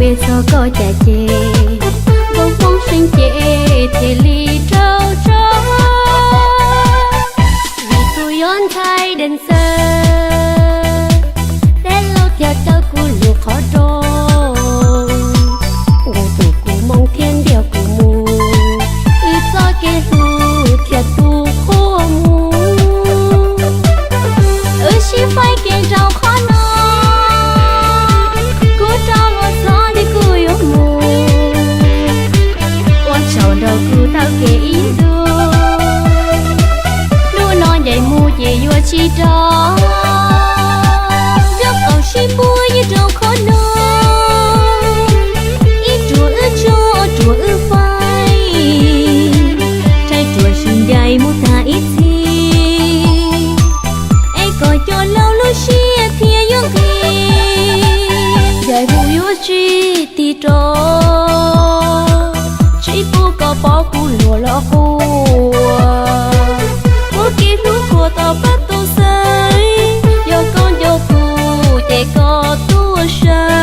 Ces txog koj cas ces nkauj Hmoob Xeeb ces thiaj li raug tso. Vim kuv yog ntxhais dancer, peb laus thiaj kaw kuv lub qhov rooj, nkawd tus kuv moo thiab ntiag kuv mus, wb txoj kev hlub thiaj tu qhuav mus. Wb sib faib kev zaum qhov no, kuv rau luag txhob ces kuv yuav mus, ua tsaug nrog kuv taug kev ib ntus. Hnub no ncaim mus ces yuav tsis rov, nrog qaum sib puag yeej rau qhov no, ib ruam wb tso, ob ruam wb faib, rhais ruam sib ncaim mus tag ib txhis, es kom cov laus lub siab thiaj yuav nqis. Ncaim mus yuav tsis tig rov, tsis pub koj pom kuv luag los quaj, muab kev hlub qhuas tom peb tus xwb, yog koj nco kuv ces koj tuaj saib.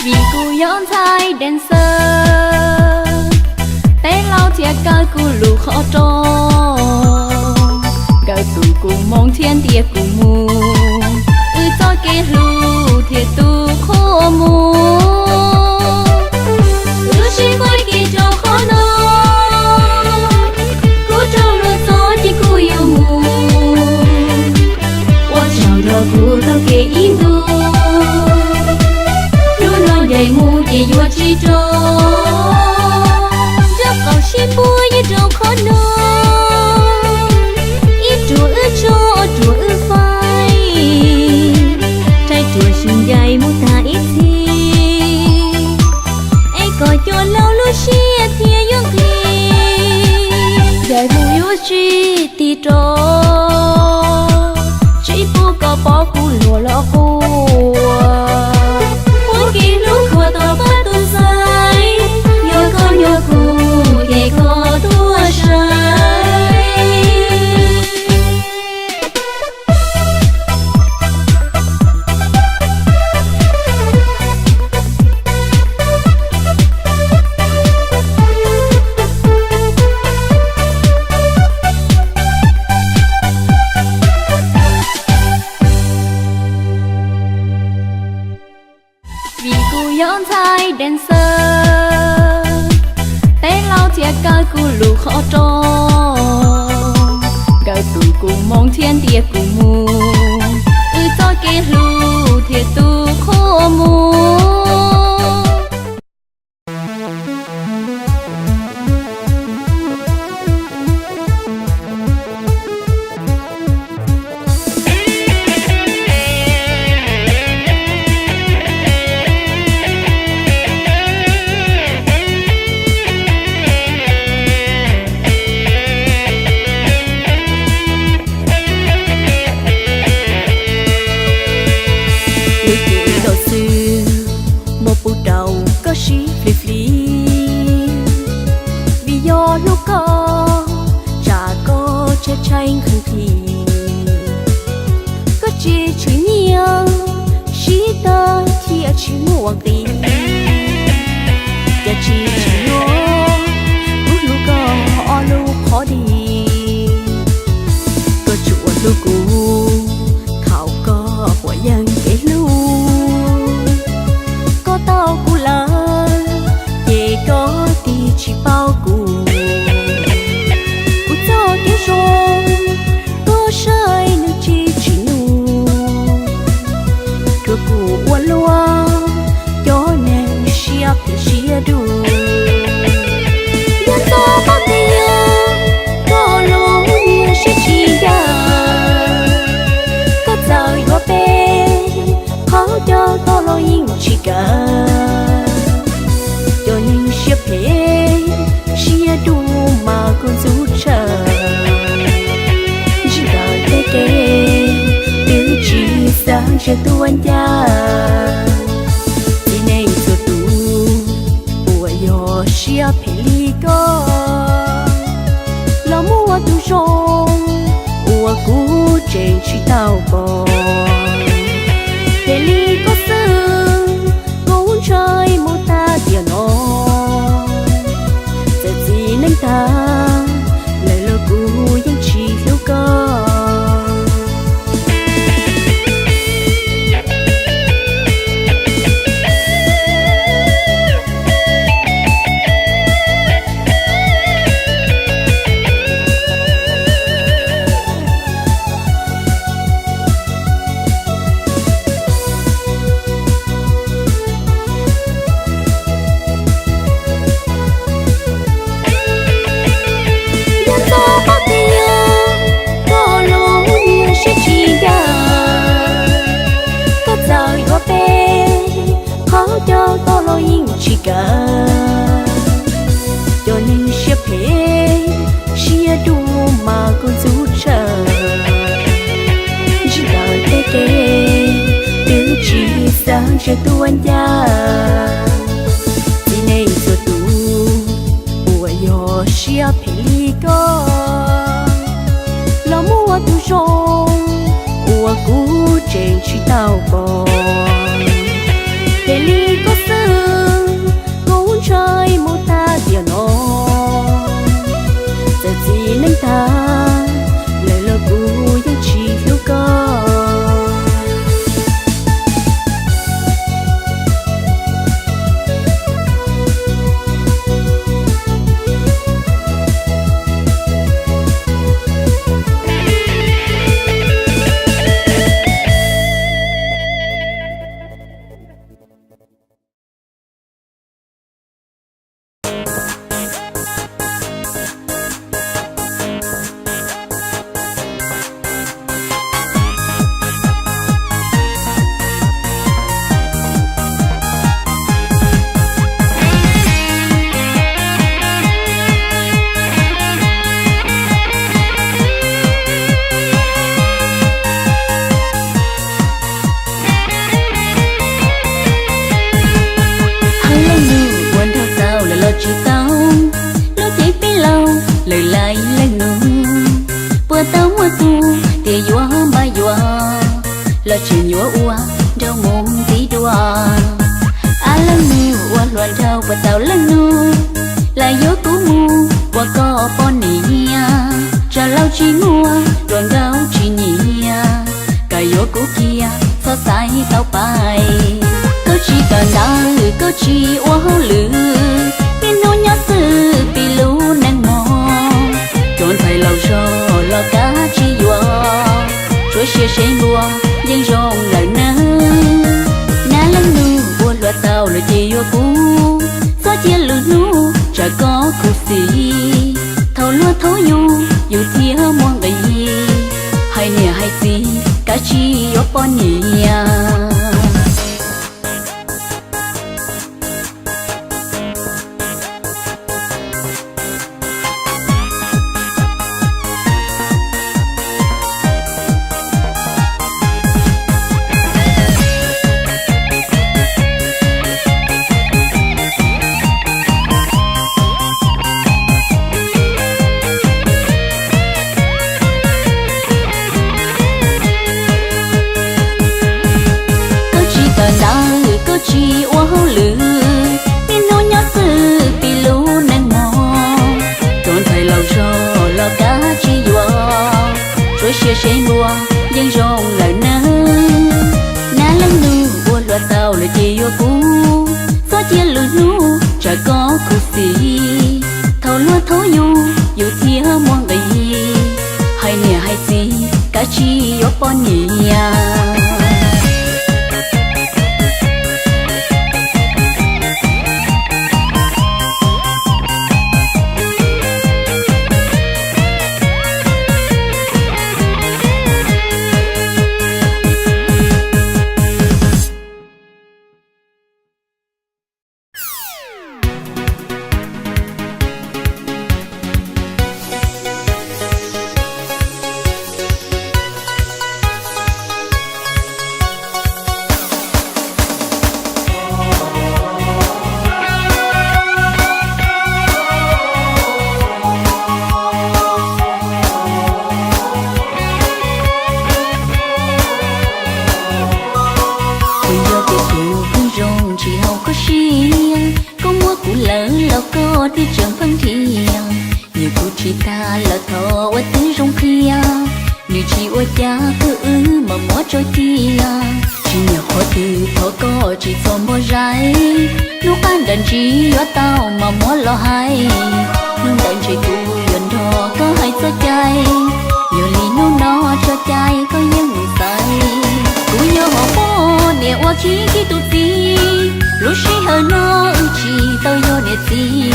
Vim kuv yog ntxhais dancer, peb laus thiaj kaw kuv lub qhov rooj, nkawd tus kuv moo thiab ntiag kuv mus, wb txoj kev hlub thiaj tu qhuav mus. Wb sib faib kev zaum qhov no, kuv rau luag txhob ces kuv yuav mus, ua tsaug nrog kuv taug kev ib ntus. Hnub no ncaim mus ces yuav tsis rov, nrog qaum sib puag yeej rau qhov no, ib ruam wb tso, ob ruam wb faib, rhais ruam sib ncaim mus tag ib txhis, es kom cov laus lub siab thiaj yuav nqis. Ncaim mus yuav tsis tig rov, tsis pub koj pom kuv luag los quaj, muab kev hlub qhuas tom peb tus xwb, yog koj nco kuv ces koj tuaj saib. Vim kuv yog ntxhais dancer, peb laus thiaj kaw kuv lub qhov rooj, nkawd tus kuv moo thiab ntiag kuv mus, wb txoj kev hlub thiaj tu qhuav mus. Lub cev loj xwb, muab pub rau koj sib flim flim. Vim yog hlub koj, tsam koj tshaib tshaib nqhis nqhis. Koj tsis tshwm nyiaj, sib tag thiaj tsis muaj nqis. Cas tsis tshwm nyiaj, kuv hlub koj ob lub qhov dis. Koj tsuas hlub kuv thaum koj quaj yeej kev hlub. Koj tau kuv lawm, ces koj tig tsis paub kuv. Kuv txoj kev zoo, koj saib nws tsis tsim nyog. Tsuas kuv ua luaj, cov neeg siab phem siab dub. Yog txoj paj tias koj los niaj siab tsis ncaj. Tseem tuaj ncaj, txiv neej txhua tus uas yog siab phem li koj, los muaj tus zoo uas kuv tseem tsis tau pom. Phem li koj xwb, kuv ntshai mus tag tiam no. Txawm txiv neej tag lawm los kuv yeej tsis hlub koj. Yog txog qhov tias koj los niag siab tsis ncaj, koj txawm yuav peb qhov coj koj los yeej tsis kam. Cov neeg siab phem siab dub mas kuj ntxub tshaj. Ntsib ntawm tej kev twb tsis xav ntshe tuaj ncaj. Txiv neej txhua tus uas yog siab phem li koj, los muaj tus zoo uas kuv tseem tsis tau pom. Phem li koj xwb, kuv ntshai mus tag tiam no. Txawm txiv neej tag lawm los kuv yeej tsis hlub koj. Hab leej nus ua nraug tau lawm los tsis tau, lub cev peb laug lawm lais leej nus. Puas tau muaj tus tias yuav npaj yuav, los tseem yuav ua nraug mus ntxiv dua. Ab leej nus ua hluas nraug puas tau leej nus, lam yuav kuv mus ua koj poj niam. Tsam laus tsis muaj, hluas nkauj tsis nyiam, koj yuav kuv cia txhob xaiv tau pais. Koj tsis kawm ntawv, koj tsis ua hauj lwm, niaj hnub nyob xwb pib lub neej mog. Tus ntxhais laus zog los kav tsij yuav, tsuav sia sev npua yeej zoo lawm nawb. Nab leej nus ua hluas tau lawm ces yuav kuv, txhob cia lwm hnub tsam koj khuv xim. Thaum luag thaub yug yus thiaj muaj nqis, hais niam hais txiv kav tsij yuav poj niam. Koj tsis kawm ntawv, koj tsis ua hauj lwm, niaj hnub nyob xwb pib lub neej mog. Tus ntxhais laus zog los kav tsij yuav, tsuav sia sev npua yeej zoo lawm nawb. Nab leej nus ua hluas tau lawm ces yuav kuv, txhob cia lwm hnub tsam koj khuv xim. Thaum luag thaub yug yus thiaj muaj nqis, hais niam hais txiv kav tsij yuav poj niam. Tib tseem pheej dhia, nyiam kuv tsis tag lawm thov ua tib zoo qhia. Nws tsis ua cas kawg wb mam muab tso cia. Tsis nyiam qhov twg thov koj tsis txhob npau zais. Hnub qab nram ntsis yuav tau mam muab los hais. Hnub ntawd ntshe kuv yuav nrog koj hais txoj cai. Yog li hnub no tso cai koj yeej mus xaiv. Kuv yog hom poj niam ua khib khib tus txiv. Lub sij hawm no wb tsis tau yog niam txiv.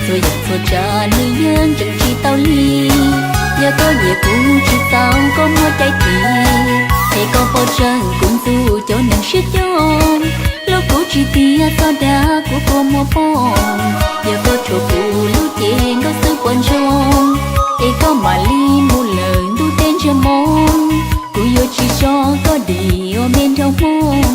Txhua yam txhua tsav nws yeej tseem tsis tau li. Yog koj nyiam kuv tsis txaus koj muaj cai tis, es koj paub tseeb kuv ntxub cov neeg siab coob. Los kuv tsis tias txog dag kuv kua muag poob. Yog koj rhuav kuv lub cev nkauj xwb puas ntsoog, es koj mam li mus lawm ntuj teb ntsiag moo. Kuv yuav tsis tso koj dim ua me nraug Hmoob.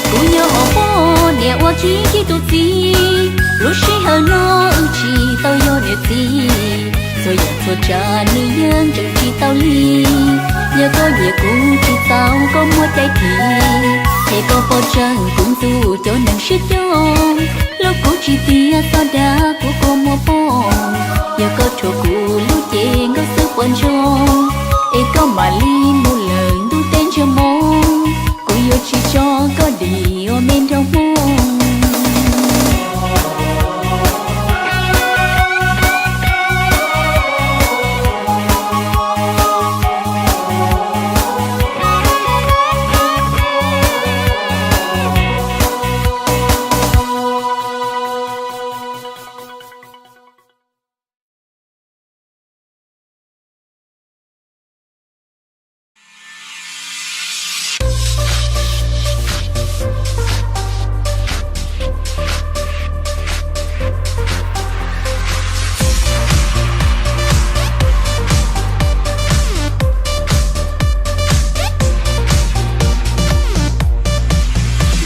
Kuv yog hom poj niam ua khib khib tus txiv. Lub sij hawm no wb tsis tau yog niam txiv. Txhua yam txhua tsav nws yeej tseem tsis tau li. Yog koj nyiam kuv tsis txaus koj muaj cai tis, es koj paub tseeb kuv ntxub cov neeg siab coob. Los kuv tsis tias txog dag kuv kua muag poob. Yog koj rhuav kuv lub cev nkauj xwb puas ntsoog, es koj mam li mus lawm ntuj teb ntsiag moo. Kuv yuav tsis tso koj dim ua me nraug Hmoob.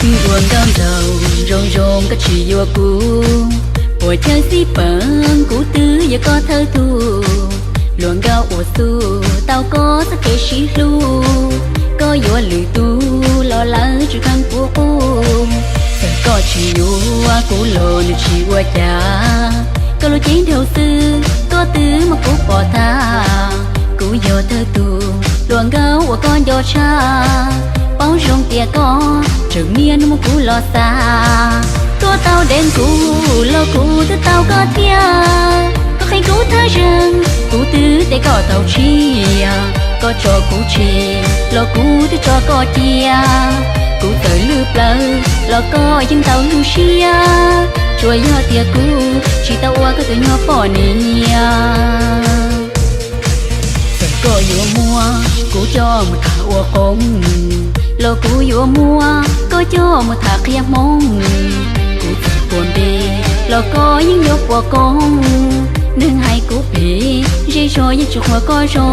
Hluas nkauj nraug zoo zoo koj tsis yuav kuv, puas chawj xib peem kuv twb yog koj thawj tug. Hluas nkauj uas xub tau koj txoj kev sib hlub, koj yuav lwm tus los lawv tsis kheev kuv qub. Txawm koj tsis yuav kuv los nws tsis ua cas, koj lub cev nraug xwb koj twb muab kuv pom tag. Kuv yog thawj tug hluas nkauj uas koj nco tshaj, paub zoo tias koj tseem niaj hnub muab kuv los xa. Tuaj tau deev kuv los kuv twb tau koj thiab, koj qhia kuv thaj zeeg kuv twb teb koj tau tshiab. Koj tso kuv tseg los kuv twb tso koj cia, kuv txawm lwj plawv los koj yeej tau lub siab. Tsuas yog tias kuv tsis tau ua koj tus nyuag poj niam. Txawm koj yuav muab kuv coj mus tham ua qoob, los kuv yuav muab koj coj mus tham qhia Hmoob. Kuv txawm puas npe los koj yeej yuav puas koob, neeg hais kuv phem zej zog yeej tsis qhuas koj zoo.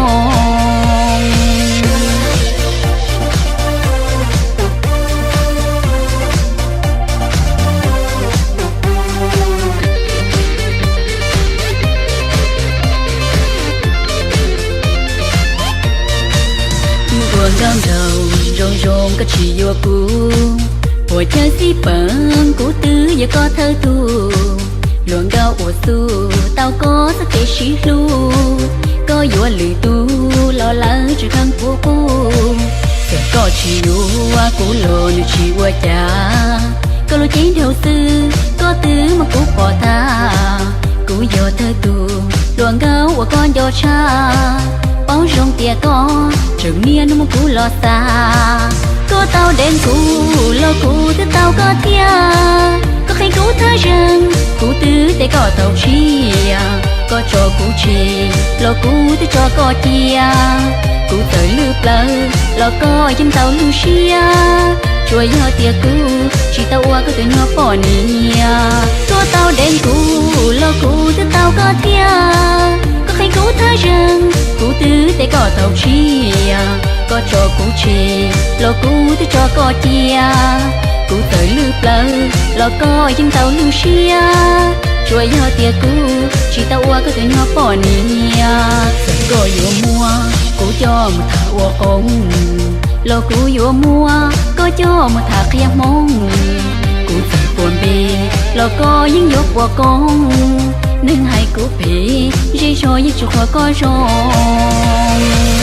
Hluas nkauj nraug zoo zoo koj tsis yuav kuv, puas chawj xib peem kuv twb yog koj thawj tug. Hluas nkauj uas xub tau koj txoj kev sib hlub, koj yuav lwm tus los lawv tsis kheev kuv qub. Txawm koj tsis yuav kuv los nws tsis ua cas, koj lub cev nraug xwb koj twb muab kuv pom tag. Kuv yog thawj tug hluas nkauj uas koj nco tshaj, paub zoo tias koj tseem niaj hnub muab kuv los xa. Koj tau deev kuv los kuv twb tau koj thiab, koj qhia kuv thaj zeeg kuv twb teb koj tau tshiab. Koj tso kuv tseg los kuv twb tso koj cia, kuv txawm lwj plawv los koj yeej tau lub siab. Tsuas yog tias kuv tsis tau ua koj tus nyuag poj niam. Tuaj tau deev kuv los kuv twb tau koj thiab, koj qhia kuv thaj zeeg kuv twb teb koj tau tshiab. Koj tso kuv tseg los kuv twb tso koj cia, kuv txawm lwj plawv los koj yeej tau lub siab. Tsuas yog tias kuv tsis tau ua koj tus nyuag poj niam, txawm koj yuav muab kuv coj mus tham ua qoob, los kuv yuav muab koj coj mus tham qhia Hmoob. Kuv txawm puas npe, los koj yeej yuav puas koob, neeg hais kuv phem, zej zog yeej tsis qhuas koj zoo.